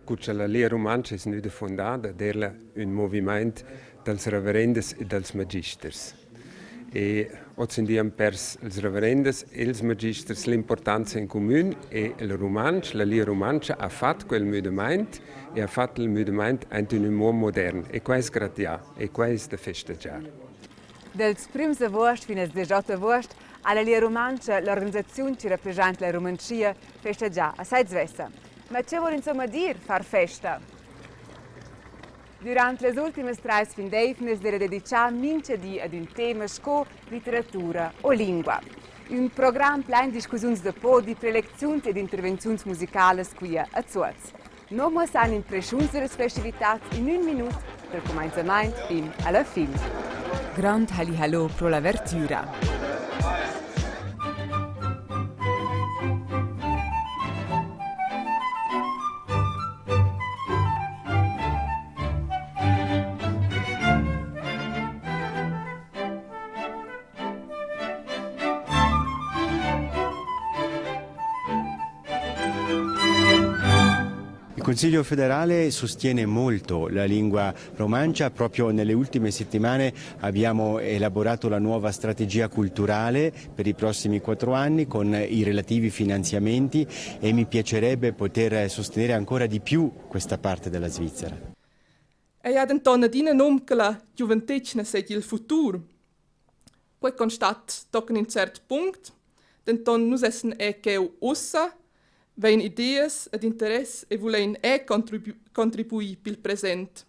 Cu cha la Lia Rumantscha es gnüda fundada d'eira ün movimaint dals reverendas e dals magisters. E hozindi han pers ils reverendas e'ls magisters l'importanza in cumün e il rumantsch, la Lia Rumantscha ha fat quel müdamaint e ha fat il müdamaint aint in ün muond modern e quai es gratià e quai es da festagiar. Dals prüms avuost fin als 18 avuost ha la Lia Rumantscha, l'organisaziun chi rapreschainta la Rumantschia, festagià a sai svessa. Ma che vuol insomma dir far festa? Durant las ultimas trais fin d'eivnas d'eira dedichà mincha di ad ün tema sco litteratura o lingua. Ün program plain discussiuns da podi, prelecziuns ed intervenziuns musicalas quia a Zuoz. No muossan impreschiuns da las festivitats in ün minut dal cumainzamaint fin a la fin. Grand Halli-Hallo pro l'avertüra. Il Consiglio federale sostiene molto la lingua romancia, proprio nelle ultime settimane abbiamo elaborato la nuova strategia culturale per i prossimi 4 anni con i relativi finanziamenti e mi piacerebbe poter sostenere ancora di più questa parte della Svizzera. Ei ha denton adina num che la giuventetgna seigi il futur. Quei constat tochen in cert punct, denton nus essen è cheu ussa, vein ideas ed interess e vulein è contribuir pil present.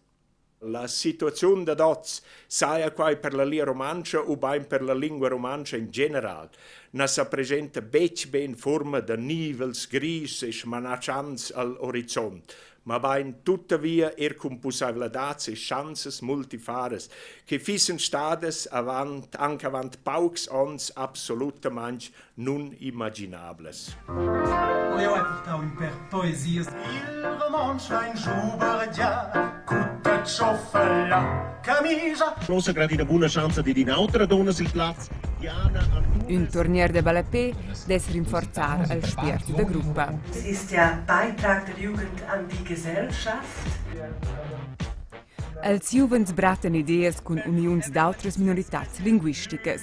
La situaziun dad oz, saja quai per la Lia Rumantscha ubain per la lingua rumantscha in general, na sa preschenta betg be en furma da nivels gris e smanatschants al orizont, mabain tuttavia er cun pussaivladads e schanzas multifaras che fissen stadas avant, anc avant paucs onns absolutamain nunimaginablas. Jeu hai purtau in pèr poesias. Il romontsch ein schubergià, cutta tschoffela camigia. Forsa grad ina buna schanza dad in'autra donna sil plaz. Diana Ün turnier da ballapè dess rinforzar il spiert da gruppa. Es ist der Beitrag der Jugend an die Gesellschaft. Els giuvens brattan ideas cun uniuns d'autras minoritats linguisticas.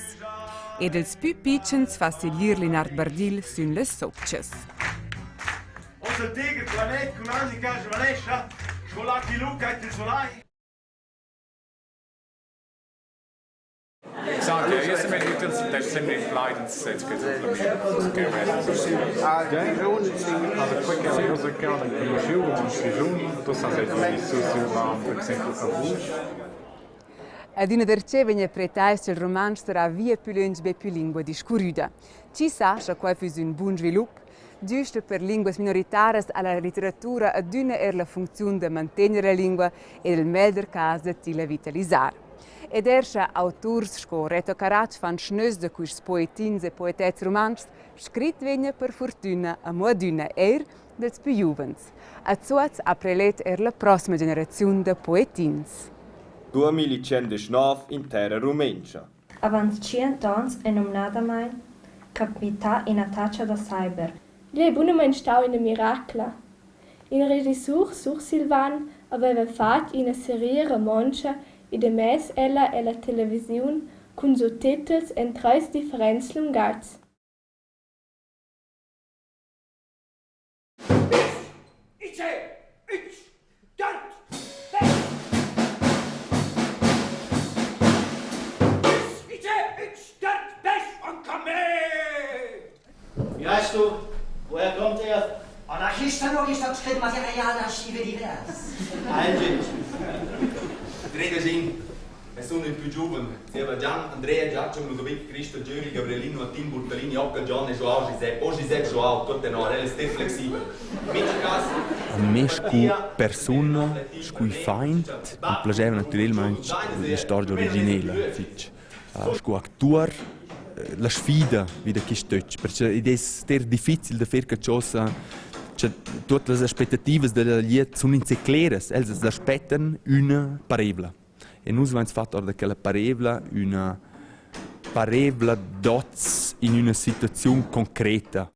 Ed els pü pitschens fa seglir Linard Bardill sün las sopchas. Oz il tigher planet cun Annika svanescha, sco Lucky Luke ait il solai. Adüna darcheu vegna pretais cha'l rumantsch sarà via plü lönch be plü lingua discurrüda. Chi sa scha quai füss ün bun svilup? Güsta per linguas minoritaras ha la litteratura adüna eir la funcziun da mantegner la lingua ed i'l meglder cas da tilla vitalisar. Ed eir scha auturs sco Reto Caratsch fan schnöss da quists poetins e poetets rumantschs, scrit vegna per furtüna amo adüna eir dals pü giuvens. A Zuoz ha prelet eir la prossima generaziun da poetins. 2019 in terra rumentscha. Avant tschient onns è numnadamain capità in'attacca da cyber. Igl ei bunamein stau ina miracla. In regissur sursilvan haveva fatg ina seria romontscha ed emess ella ella televisiun cun suttitels en treis differents lungatgs. Bir, iki, üç, dört, beş. Bir, iki, üç, dört, beş und komm mit! Wie heißt du? Woher kommt er? Anarchist, Materialarchive divers. Eigentlich. Tredeschin. E sun il pü giuven. Zieva Gian, Andrea, Giacum, Ludovic, Cristo, Giöri, Gabrielino, Attin, Burtalin, Jocca, Gian e Joao Gisep. O Gisep Joao, tuot tenor, el es ter flexibel. Mincha cas. A me scu persuna, scu iffaint, am plascheva natürelmaing l'istorgia originela fich. Scu actur la sfida vi da quist töch, perche id es ter difficil da fer qualchosa cha tuot las aspettativas da la glieud sun insè cleras. Els as aspettan üna parevla. E nus vains fat our da quella parevla üna parevla d'hoz in üna situaziun concreta.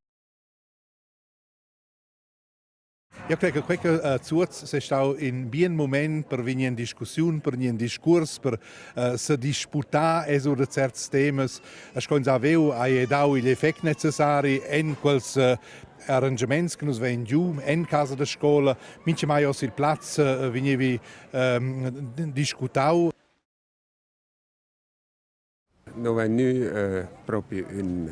Io crei che quei che uh, Zuoz sei stau in bien moment per vegnir in discussiun, per vegnir in discurs, per uh, se disputar sur de certs temas. Sco ins haveu, hai dau igl effect necessari en quels uh, arrangiaments che nus vein giu en casa da scola. Mintgamai oz il plaz uh, vegnevi um, discutau. No vain gnü propi ün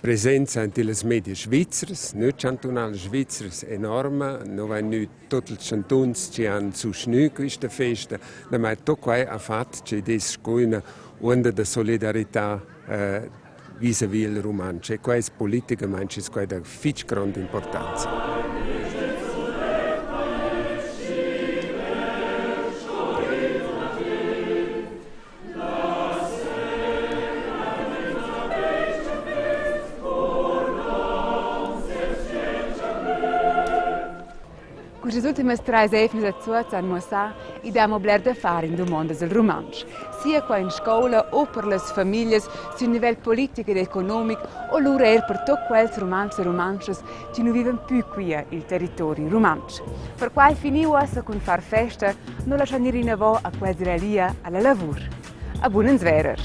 presenza ant illas medias svizras, nö chantunals svizras enorma. No vain gnü tuot ils chantuns chi han sustgnü quista festa. Damai tuot quai ha fat chi'd es sco üna uonda da solidarità vis-à-vis il rumantsch e quai es politicamaing es quai da fich grond'importanza. Quistas ultimas trais eivnas a Zuoz han muossà i dà amo bler da far in dumondas dal rumantsch, sia qua in scoula o per las famiglias sün nivel politic ed economic o lura eir per tuot quels rumantschs e rumantschas chi nu vivan pü quia i'l territori rumantsch. Perquai fini uossa cun far festa, nu laschan ir inavo a quels da la Lia a la lavur. A bun ans verer!